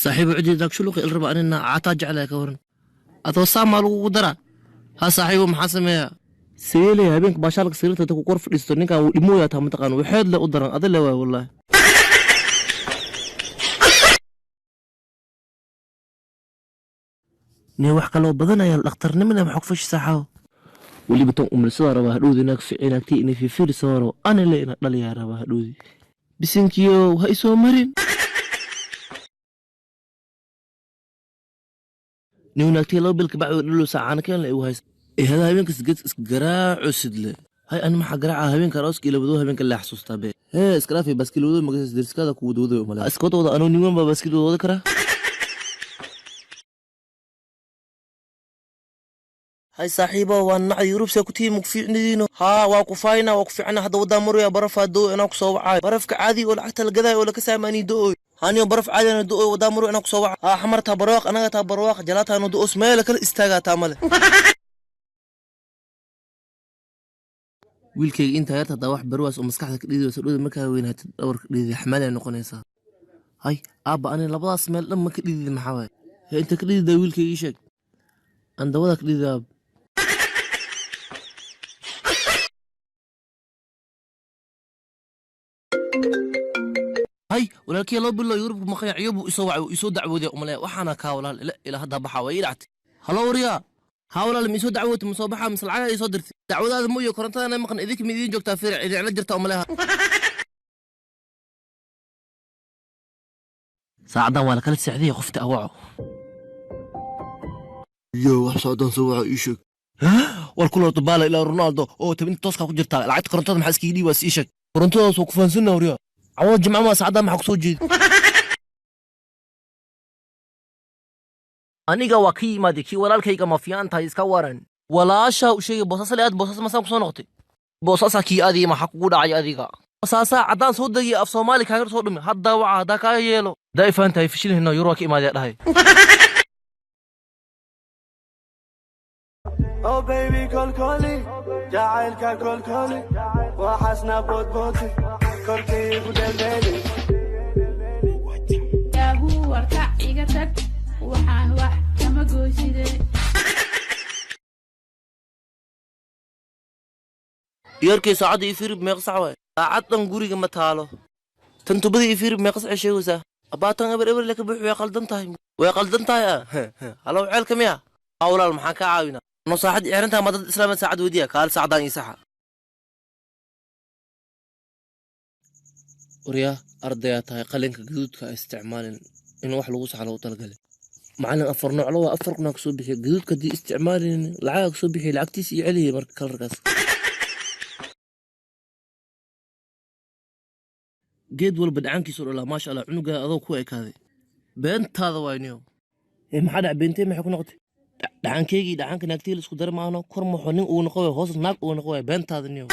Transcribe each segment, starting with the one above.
Saaxiibo, cidii daagshuluqi il raba anina caataa jeclaya ka waran adoo saamaa lagugu daraa. Ha saaxiibo, maxaa sameeyaa? Seeley habeenka baashaalka sariirta ku kor fadhiisto ninkan wuu dhimooyaa, taa mataqaan waxeed le u daran adile waay wallaahi. Nee wax kaloo badan ayaa dhakhtarnimada maxaa ku fashisaa xaawo weliba tan umrisadaa rabaa hadhowdi naag ficinaagtay inay fiirfiirisa rabo anile ina dhaliyaa rabaa hadhowdi bisinkiyo ha isoo marin. Nin naagtay 2 bil kabacdi dhalo saacana keen la igu haysta ee hada habeenkas geed iska garaaco sidle hay ani maxaa garaaca habeenka arooska ila wado habeenka la xasuustaa be hee iska dhaafi baaskiil wado magaciisa deriskaada ku wada wado umaleya iska wada anoo nin weyn baa baaskiil wada wadi karaa. Hay saaxiibo, waa nacay Yurub see ku tihi maku fiicnidiino. Haa, waa ku faayna, waa ku fiicna. Hadda wadaa maraya barafaa doo inaan kusoo wacayo barafka caadi oo lacagta la gadaayo oo laka saamaanii do-oy haniyo baraf caadi ana do-oy wadaa maroy inaan kusoo waca. Haa, xamar taa barwaaq anaga taa barwaaq jalaataano do-os meela kala istaagaa taa male. Wiilkayga intaa yarta hadaa wax barwaas oo maskaxda ka dhidi wayso dhowda markaa weynaatid dhabarka dhidi xamaalay noqonaysaa. Hay aabba, ani labadaas meel dhan ma ka dhidid, maxaa waaye? Hee, inta ka dhididaa wiilkayga ii sheeg aan dawada ka dhidida aab. Hay walaalkii 2 bilo Yurubka maqan ciyo buu isoo wacay, uu isoo dacwooday umaleya waxaana kaa walaal ila ila hadda baxaa waa ii dhactay. Halo wariyaa. Haa walaal, ma isoo dacwootay, ma soo baxaa mise lacagaa ii soo dirtay? Dacwadaada ma iyo korontadana maqan idinka ma idiin joogtaa fiiric idinla jirta umaleha. Saacaddan waa la kala seexday qofta awaco iyo wax socdaan soo waco ii sheeg. War kuloo Dybala ilaa Ronaldo oo tabinta tooska ku jirtaa lacagta korontada maxaa iskaga dhiibaas ii sheeg? Korontadaas waa ku fahansanaa waryaa. Cawada jimca maa saacaddan maxaa kusoo jeedi? Aniga waa ka yimaaday kii walaalkayga mafiyaan tahay iska waran walaashaa u sheegay Boosaaas le aad Boosaas masaan kusoo noqotay Boosaasaa kii adiga maxaa kugu dhacay adiga Boosaasaa caddaan soo degiya af Soomaali kaaga soo dhumi haddaa waca haddaa kaa yeelo haddaa ifaan tahay fashilhina Yurub waa ka imaadaya dhahay. Oh baby, kolkoli jacaylka kolkoli waxaasna boodbooti korkii ku dheeldheeli. Yaahuu, warkac iga tag, waxaan wax kama goyside. Yarkay, saacadda ii fiiri, meeqa sac waay? Saacad dhan guriga ma taalo. Tan tubada ii fiiri, meeqa sac ay sheegaysaa? Abaatan eber eber le ka buux. Way qaldan tahay, way qaldan tahay. Ah, halow ceelka miya? Haa walaal, maxaan kaa caawinaa? No saacad xirantaha ma dad islaameed saacad weydiya kaal saacadaan ii saxa. Waryaa, ardayaa tahay, qalinka gaduudka ha isticmaalin in wax lagu saxa loogu talagalay. Macalin afar nooclo waa 4,000 kasoo bixiya gaduudka haddii isticmaalin lacagaa kasoo bixiya lacagtiisa iyo celiya marka kalarkaas. Geed walba dhacaankiisu dhalaa, maasha Allah. Cunugaa adoo ku ekaaday beentaada waay niyo. Ee maxaa dhac beentee maxay ku noqotay? Dhacaankeygii dhacaanka naagtay la isku dara maano kor maxoo nin uu noqo waay hoos naag uu noqo waay beentaada niyo.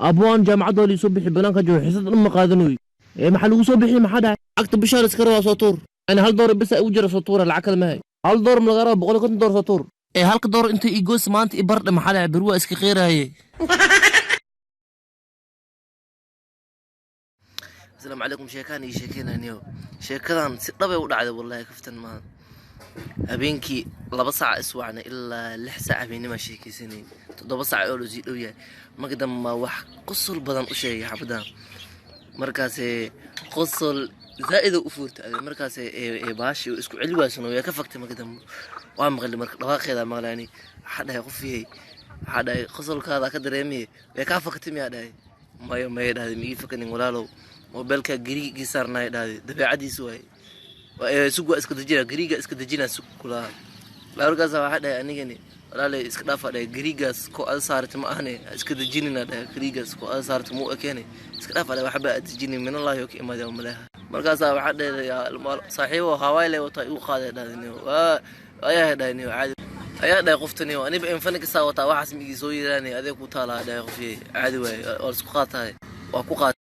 Abwaan jaamacadda waa liisoo bixi banaanka joogo xiisad dhan ma qaadanoy. Ee maxaa lagu soo bixi? Maxaa dhacay? Lacagta bishaan iska rabaa soo tuur. Yani $1 bisa igu jira soo tuura, lacag kale ma hay. $1 ma laga rabaa? $150 soo tuur. Ee halka door inta ii goys maanta i bardhe. Maxaa dhacay? Beri waa iska qeyraaye. Asalaamu calaykum. Sheekaan ii sheekeynaniyo sheekadan si dhabay u dhacday wallahi, kaftan maaha. Habeenkii 2 saac iswacnay ilaa 6 saac habeenimaa sheekeysanay, 7 saac oo loo sii dhow yahay. Marka dambe baa wax qosol badan u sheegay xabadan, markaasee qosol zaa'id u fuurtay. Markaas ee baashi isku celi waaysan way ka fagtay. Marka dambe waa maqlay, marka dhawaaqeeda maqlayani waxaa dhahay qof yahay, waxaa dhahay qosolkaada ka dareemay way kaa fakatay miyaa? Dhahay mayo maya dhahday migii fakanin walaalow, mobeelka gariigii saarnaay dhahday dabeecadiisu waay sug waa iska dejina gariiga iska dejina sug kulaa. Markaas waxaa dhahay anigani walaalay iska dhaafa dhahay gariigaas ko ada saartay ma ahane iska dejinina dhahay gariigaas ko ada saartay muu ekeene iska dhaafa dhahay waxba aad dejinin minallahi oo ka imaadaya maleha. Markaasaa waxaa dhahay saaxiibo hawaii lay wataa igu qaaday dhahday waa ayaa dhahay niyo caadi ayaa dhahay qoftani aniba Infinix-saa wataa waxaas migii soo yiraanay adeeg ku taalaa dhahay qofyey caadi waaye waa isku qaatahay waa ku qaatay.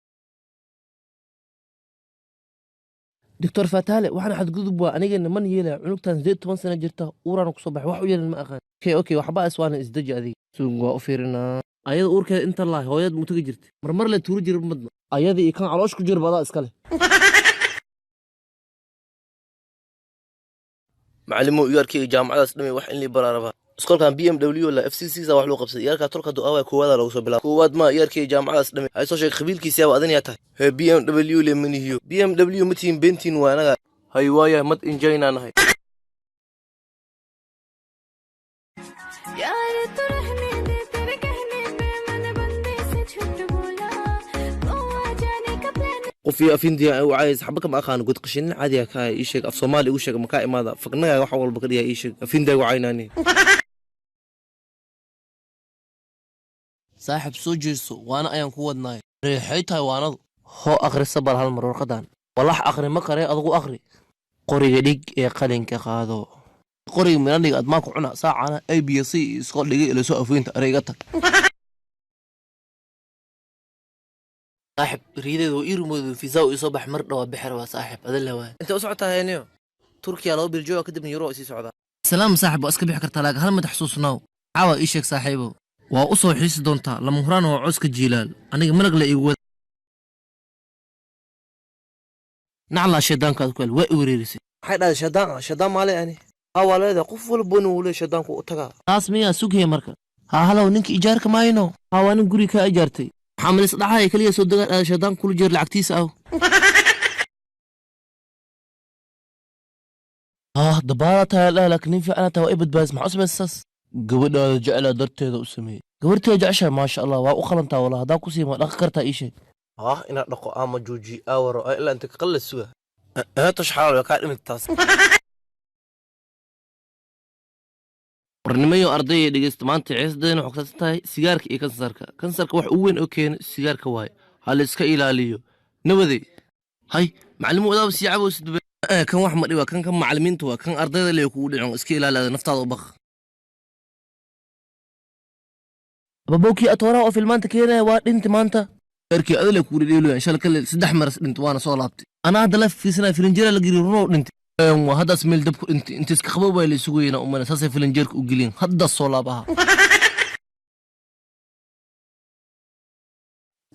Doctor Fatale, waxaan xadgudub waa anigana man yeelaya cunugtan 18 sano jirta uuraan kusoo baxay wax u yeelan ma aqaan. Okay, waxba iswaana isdeji adiga sug waa u fiirinaa. Ayada uurkeeda inta lahay hooyad muu tagi jirtay. Marmar le tuuri jira madna. Ayada iyo kan caloosh ku jira badaa iskale. Macallimow iyaarkii jaamacadaas dhamay wax in lii baraa rabaa. Iskoolkan BMW la FCC sa wax loo qabsaday. Iyaarkaa tolka du'aa koowaad lagu soo bilaabay. Koowaad ma iyaarkii jaamacadaas dhamay. Ay soo sheeg qabiilkiisa waa adan yaa tahay. He BMW le manihiyo. BMW matiin bentin waa anaga. Hay waaya mad injayna nahay. यार तू रहने दे तेरे कहने पे मैंने बंदे से झूठ बोला गोवा जाने का plan Qof iyo af Hindiya ay u caayis xaba kama aqaan god qashin caadi ah ka ii sheeg af Soomaali ugu sheeg ma ka imaada faqnaga wax walba ka dhigaa ii sheeg af Hindiya u caaynaani. Saaxib soo jeeso waana ayaan ku wadnaay. Reexay tahay waanadu. Hoo akhrisa bal hal mar warqadan. Walax akhri ma kare adigu akhri. Qoriga dhig ee qalinka qaado. Qoriga milan dhig admaan ku cuna saacana A B C isko dhigay ila soo afweynta ereyga tag. Saaxib riideedu waa ii rumowday fiisa uu soo bax mar dhawaa bixir waa saaxib adin la waay. Inta u socotaa heeniyo. Turkiya 2 bil jooga kadibna Euro sii socdaa. Salaam saaxib waa iska bixi kartaa laakiin hal mid xasuusnaaw. Caawa ii sheeg saaxiibo. Waa u soo xiisi doontaa lama huraan oo codka jiilaal. Aniga malag la iigu wada. Naclaa shaydaanka aad ku hel waa i wereerisay. Maxay dhahday shaydaan ah shaydaan maale ani. Ha waa leedahay qof walba inuu leeyahay shaydaanku u tagaa. Taas miyaa sugaya marka. Ha halow ninka ijaarka maayno. Ha waa nin guri ka ijaartay. Maxaa malis dhacaya kaliya soo degaa dhahday shaydaan kula jeer lacagtiisa aw. Ah dabaala tahay dhahay laakiin nin fiican tahay waa i badbaadis maxaa u samaysay saas. Gabadhaada jeclaa darteeda u sameeyey. Gabarteeda jeceshahay maasha Allah waa u qalantaa walaa haddaa ku sii ma dhaqi kartaa ii sheeg. Ah inaad dhaqo ama joojiyo aawaro ilaa inta ka qallas suga. Tash xalaal waa kaa dhimid taas. Warnimayo ardayda dhegeysta maanta xiisadeena waxay ku saabsan tahay sigaarka iyo kansarka. Kansarka wax ugu weyn oo keena sigaarka waaye. Ha la iska ilaaliyo. Nabaday. Hay macallin wadaaba sii cabo sidba. Kan wax ma dhiba kan kan macallimiinta waa kan ardayda leeyahay kugu dhicin iska ilaali naftaada u baq. Babowkii atooraha oo filmaanta keenaya waa dhinti maanta. Erkii adale kugu dhidheeloya insha Allah kale 3 maras dhinti waana soo laabtay. Anaa hadda la fiirsanaya filinjeera la geliyo runow dhintay. Waa haddaas meel dab ku dhintay inta iska qabow baa la isugu yeynaa umana saasay filinjeerka u geliyeen haddaas soo laabaha.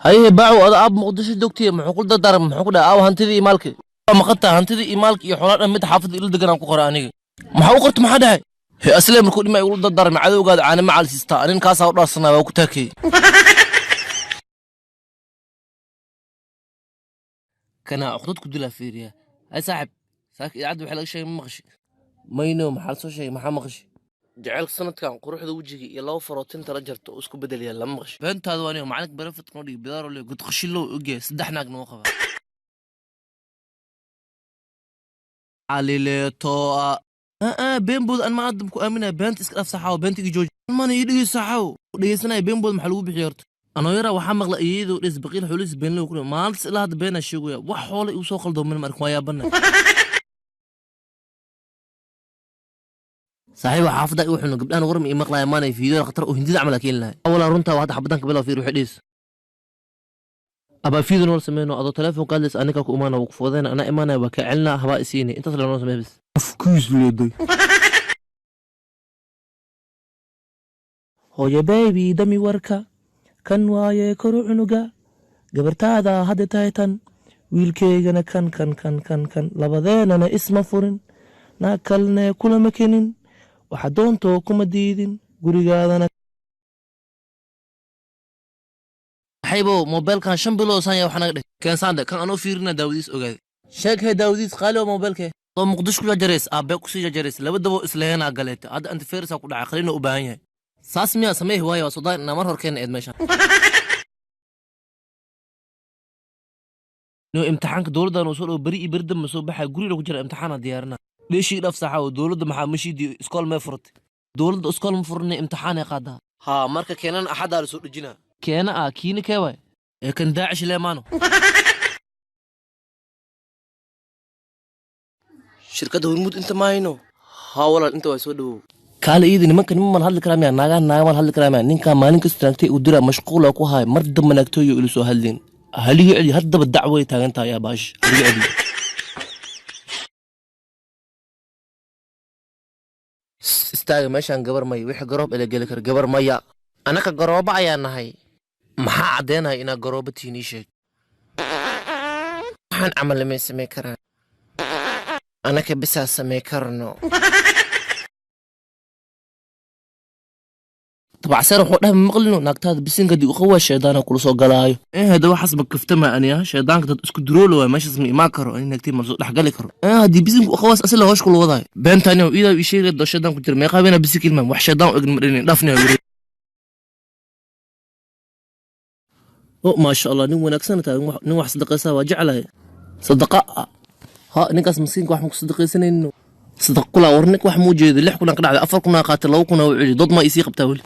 Haye baacow ada aab Muqdisho joogtay muxuu ku dardaarmay muxuu ku dhahay aaw hantidii iyo maalkii. Waa maqan tahay hantidii iyo maalkii iyo xoolaha dhan mid xaafadda ila degan aan ku qoray aniga. Maxaa u qortay maxaa dhahay? He aslee markuu dhimay igula dardaarmay cadowgaada caana macal siistaa anin kaasaa u dhaarsanaa waa ku taakay. Kana uqdad ku dilaa fiiriya. Hay saaxib saaka idaacadda waxaa laga sheegay ma maqashay. Mayno maxaa la soo sheegay maxaa maqashay. Jacaylka sanadkan quruxda wejiga iyo 2 faroo tinta la jarto oo isku bedelaya lama maqashay. Beentaadu waa aniga macalinka barafadka noo dhigay bidaaro leh god qashillow ogyahay 3 naag noo qaba. Calileeto been bood an ma aadam ku aaminaya beenta iska dhaaf saxaawo beenta iga jooji. Mana ii dhegeyso saxaawo. Dhegeysanaya been bood maxaa lagu bixiya horta. Anoo yaraa waxaa maqla iyadoo dhes baqiil xoolihiis been loo ku dhigo. Maalintaas ilaa hadda beenaa sheegaya wax xoolo igu soo qaldoomin ma arkin waa yaabana. Saaxiib xaafadda igu xun gabdhahan waram ii maqlaya maanay fiidiyada khatar oo hindida camal keeni lahay. Awalaa runtaa hadda xabadan ka bilaw fiir waxay dhis. Abaa fiido nool sameyno adoo telefoon qaadlays aniga ku imaana wuu ku foodayna anaa imaanaya waa kaa celinaa habaa isiinay intaas la noo samey bis. Afkiis leeday. Hooyo baby dami warka kan waaye koru cunuga gabartaada hadda tahay tan wiilkeygana kan kan kan kan kan labadeenana isma furin naag kalne kulama kenin waxa doontoo kuma diidin gurigaadana. Saxiibow moobeelkan 5 bilood saan yaa wax naga dhig keensaan dhe kan anoo fiirina daawadiis ogaaday. Sheeg hee daawadiis qaali waa moobeelkee. Soo Muqdisho ku jajarays aabe ku sii jajarays laba dabo isleheenaa galeeta hadda antivirus ku dhacay qalina u baahan yahay. Saas miyaa sameey waayo waa soo inaa mar hor keena eed meeshan. Noo imtixaanka dowladdan uu soo dhow beri iyo beri dambe soo baxay guriga ku jira imtixaana diyaarina. Dheeshii dhaf saxaawo dowladda maxaa mashiidii iskool mee furatay. Dowladda iskool ma furine imtixaan ay qaadaa. Haa marka keenan axadaa la soo dhejinaa. Keena ah kiina kee waay. Ee kan daacish leemaano. Shirkadda Hormuud inta maayno. Haa walaal inta waa soo dhawow. Kaale iyada nimanka niman mal hadli karaa miyaa naagaha naaga mal hadli karaa miyaa ninkaa maalin kasta naagtay uu diraa mashquula ku haay mar dambe naagtooyo ila soo hadleen. Haliga celi haddaba dacwo ay taagan tahay yaa baash haliga celi. Istaaga meeshaan gabar maya wixii garoob ila geli kara gabar maya. Anaka garoobo ayaa nahay. Maxaa caddeynaya inaa garoobo tihiin? Ii sheeg. Waxaan camal lamay samey karaan, anaka bisaa samey karno. Tabacseer wuxuu dhahay, ma maqlino naagtaada bisinka dii uqawaa shaydaana kula soo galaayo. Eh, hada waxaas ma kaftama aniya. Shaydaanka dad isku duroolo waay, meeshaas ma imaan karo. Ani naagtay ma soo dhexgali karo. Eh, haddii bisinka uqawaas asila hoosh kula wadaayo beentaani iidaa ii sheegay doo shaydaan ku jira. Meeqa habeenaa bisinka ilmaam wax shaydaan u egn ma dhinin dhaafniya weri. Oh, maasha Allah, nin wanaagsan tahay, nin wax sadaqaysaa waa jeclahay. Sadaqa ha ninkaas miskiinka wax ma ku sadaqaysanayno. Sadaqa kulaa war ninka wax muu jeedo. 6,000 ka dhacday, 4,000 qaatay, 2,000 u celi. Dad ma isii qabtaa weli.